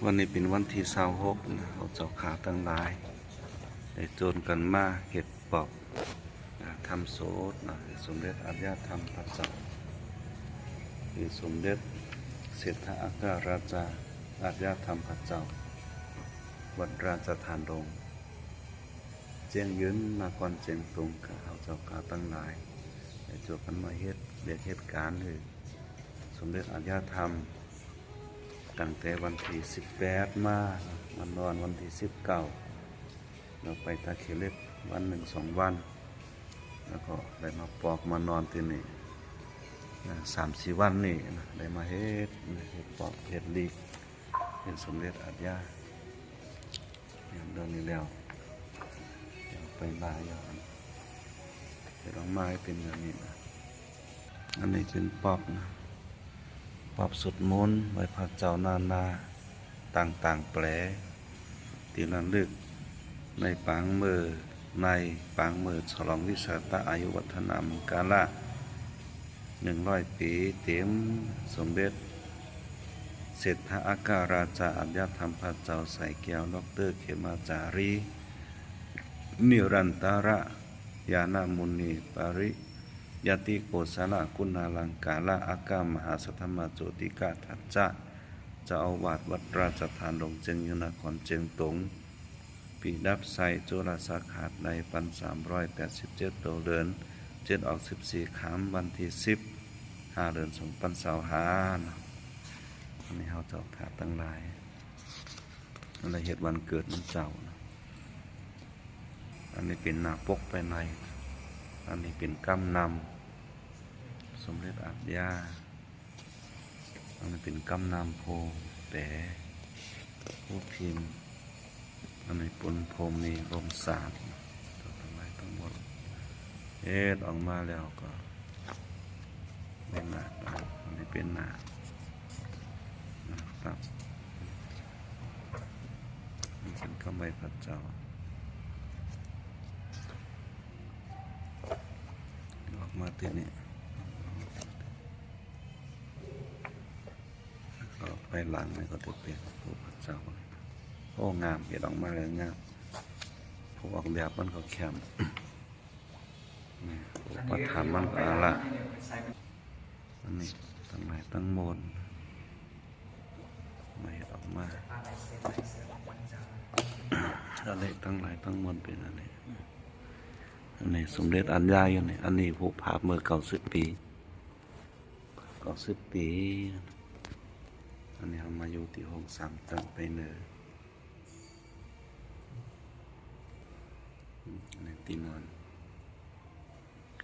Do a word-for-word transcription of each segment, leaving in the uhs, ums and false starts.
วันนี้เป็นวันที่ซาวหกนะ เอาเจ้าข้าตังหลาย ได้โจนกันมาเฮ็ดปอบ อ่า ทำโสดนะ สมเด็จอาจญาธรรมพระเจ้า คือสมเด็จเศรษฐาอัครราชาอาจญาธรรมพระเจ้า วัดราชธาตุดง เจียงยืน นครเจียงตุง ข้าเฮาเจ้าข้าตังหลาย ได้โจนกันมาเฮ็ดเวียกเฮ็ดการหื้อสมเด็จอาจญาธรรม ตั้งแต่วันที่สิบแปดมา มานอนวันที่สิบเก้า แล้วไปตาขี้เหล็กวันหนึ่งสองวัน แล้วก็ได้มาปอบมานอนที่นี่ นะ สามสี่วันนี่นะ ได้มาเฮ็ดนะ เฮ็ดปอบ เฮ็ดลีก เป็นสมเด็จอาจญา เฮ็ดเรื่องนี้แล้ว เดี๋ยวไปลาย้อน เฮ็ดออกมาให้เป็นแบบนี้นะ อันนี้เป็นปอบนะ ปอบสวดมนต์ไหว้พระเจ้านานาต่างๆ แปล ที่ระลึกในปางมื้อ ในปางมื้อฉลองวิสาขะอายุวัฒนามงคละ หนึ่งร้อยปี๋เต็ม สมเด็จเศรษฐาอัครราชาอาจญาธรรมพระเจ้าสายแก้ว ด็อกเตอร์เขมาจารี นิรันตระ ญาณมุนีปริยัติโกศลกุณาลังการะ อัครมหาสัทธรรมโจติกะทัจจะ เจ้าอาวาสวัดราชธาตุดง เจียงยืน นครเจียงตุง ปีดับไส้จุลศักราชได้ปันสามร้อยแปดสิบเจ็ดโตเดือนเจ็ดออกสิบสี่ค่ำ วันที่สิบ ห้าเดือนสองปันซาวห้านะ อันนี้เฮาเจ้าข้าตังหลาย อันนี้เฮ็ดวันเกิดนำเจ้านะ อันนี้เป็นหน้าปกภายใน อันนี้เป็นกำนำ สมเด็จอาจญา อันนี้เป็นกำนำผู้แปล ผู้พิมพ์ อันนี้ปุณพรหม มีลมสาม ทั้งหลายทั้งมวล เฮ็ดออกมาแล้วก็ เป็นหน้าตา อันนี้เป็นหน้า หน้าตับ นี่เป็นกำไหว้พระเจ้า ออกมาที่นี่ แล้วก็ไปหลังนี่ก็จะเป็นรูปพระเจ้า โอ้ งาม เฮ็ดออกมาแล้วงาม ผู้ออกแบบมันก็แคม นี่ พระธรรมมันก็เอาละ อันนี้ทั้งหลายทั้งมวล มาเฮ็ดออกมา อันนี้ทั้งหลายทั้งมวลเป็นอันนี้ อันนี้สมเด็จอาจญาอยู่นี่ อันนี้ผู้ภาพเมื่อเก้าสิบปี๋ เก้าสิบปี๋ อันนี้เฮามาอยู่ที่ห้องสามจังไปเหนือ อันนี้ที่นอน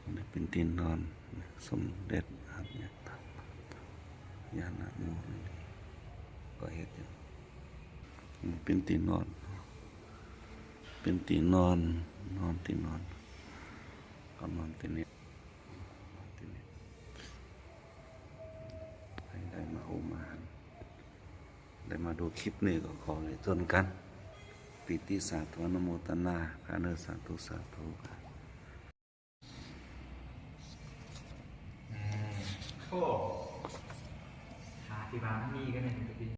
อันนี้เป็นที่นอนสมเด็จอาจญาธรรม ญาณมุนี ก็เฮ็ดอยู่ อืม เป็นที่นอน เป็นที่นอน นอนที่นอน เขานอนที่นี่ นอนที่นี่ ให้ได้มาโอมอาหาร ได้มาดูคลิปนี้ก็ขอให้โจนกัน ปีติสาธุ อนุโมทนา ข้าเนอ สาธุ สาธุ อืม โอ้ หาที่บ้านมีก็เนี่ย มันจะเป็น